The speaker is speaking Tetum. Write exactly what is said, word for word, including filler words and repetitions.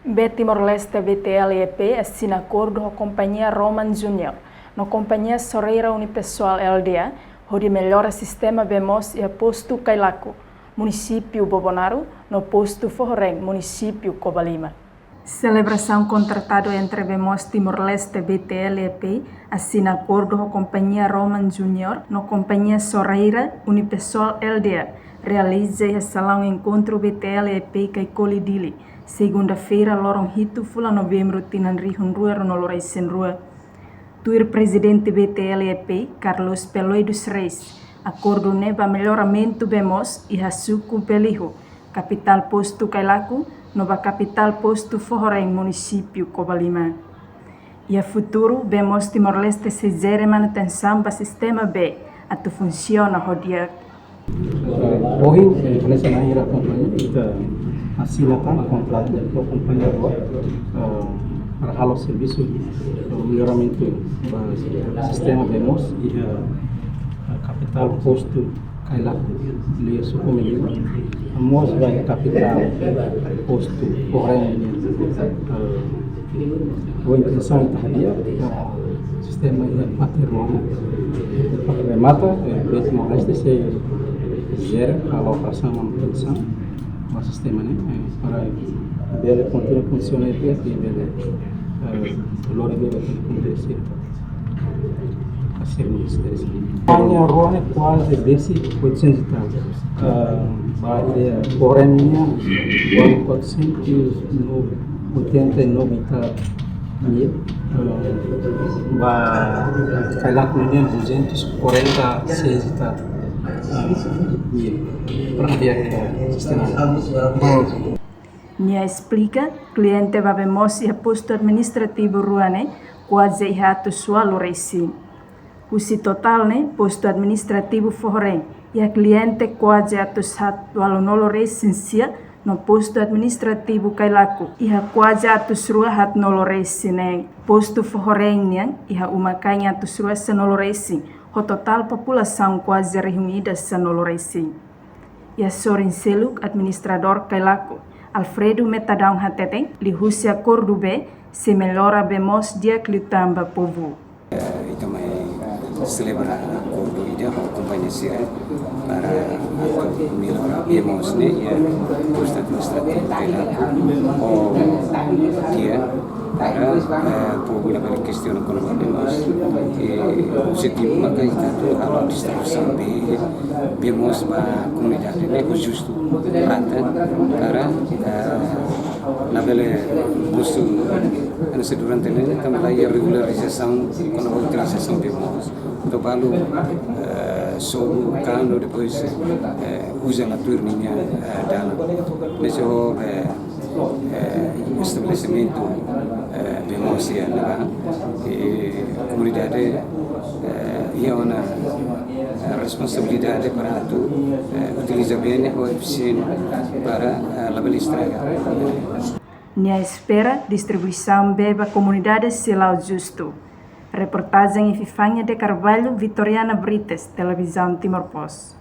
Be Timor-Leste B T L E P asina akordu ho kompañia Roman Junior no kompañia Soreira Unipessoal L D A, hodi mellora sistema bee moos iha postu Kailaku, munisípiu Bobonaro, no postu Fohoreng, munisípiu Covalima. Selebrasaun kontratadu entre Bee Moos Timor-Leste B T L E P asina akordu ho kompañia Roman Junior no kompañia Soreira Unipessoal L D A realiza iha salaun enkontru B T L E P Caicoli, Dili, segunda-feira, loron hitu fulan Novembru tinan rihun rua ruanulu resin rua. Tuir Prezidente B T L E P, Carlos Peloy dos Reis, akordu ne'e ba melloramentu bee moos iha suku Belihu, kapitál postu Kailaku, no ba kapitál postu Fohoreng, munisípiu Covalima. Iha futuru, Bee Moos Timor-Leste sei jere manutensaun ba sistema bee atu funsiona ho di'ak. Eh, ohin, eh, hanesan na'in-rua kompañia, ita asina tan kontratu ho kompañia rua, eh, para halo servisu, eh, melloramentu ba sistema bee moos iha, eh, kapitál postu Kailaku, liu suku Melima, mós ba kapitál postu Fohoreng nian, eh, ho intensaun atu hadi'a, eh, sistema iha patrimóniu. Remata, eh, Bee Moos Timor-Leste sei jere halo operasaun manutensaun ba sistema ne'e, eh, para bele kontinua funsiona di'ak, bele, eh, lori bele kontinua. Hanya ruannya kuaze besi oitocentos e tal. Ah, ba, eh, Fohoreng nian, quatrocentos e oitenta e nove e tal mil. Ah, ba Kailaku nian duzentos e quarenta e seis e tal, ah, mil. Para dia ke sistema. Nia esplika, kliente ba bee moos iha postu administrativu rua ne'e kuaze iha atus ualu resin. Husi totál ne'e, postu administrativu Fohoreng iha kliente kuaze atus haat ualunulu resin sia, no postu administrativu Kailaku iha kuaze atus rua haatnulu resin neen. Postu Fohoreng nian iha uma-kain atus rua sanulu resin, ho totál populasaun kuaze rihun ida sanulu resin. Iha sorin seluk, administradór Kailaku, Alfredo Metadaun, hateten, liuhusi akordu bee sei mellora bee moos di'ak liután ba povu. Eh, ita mai selebra akordu ida ho kompañia sira para atu mellora bee moos ne'e iha postu administrativu Kailaku ho dia para, eh, povu labele kestiona kona-ba bee moos. Eh, objetivu maka ita atu halo distribuisaun bee, bee moos ba komunidade ne'e ho justu rata para, eh, labele busu, hanesan durante ne'e tanba la iha regularizasaun kona-ba utilizasaun bee moos. Entaun balu, eh, sobu kanu, depois, eh, uza la tuir ninia, eh, dalan. Maibé, eh, eh, estabelesimentu, eh, bee moos iha ne'ebá, eh, komunidade, eh, iha ona, eh, responsabilidade para atu, eh, utiliza bee ne'e ho efisiente para, eh, labele estraga. Nia espera distribuisaun bee ba komunidade sei la'o justu. Reportajen Epifania de Carvalho, Vitoriana Brites, Televizaun Timor Post.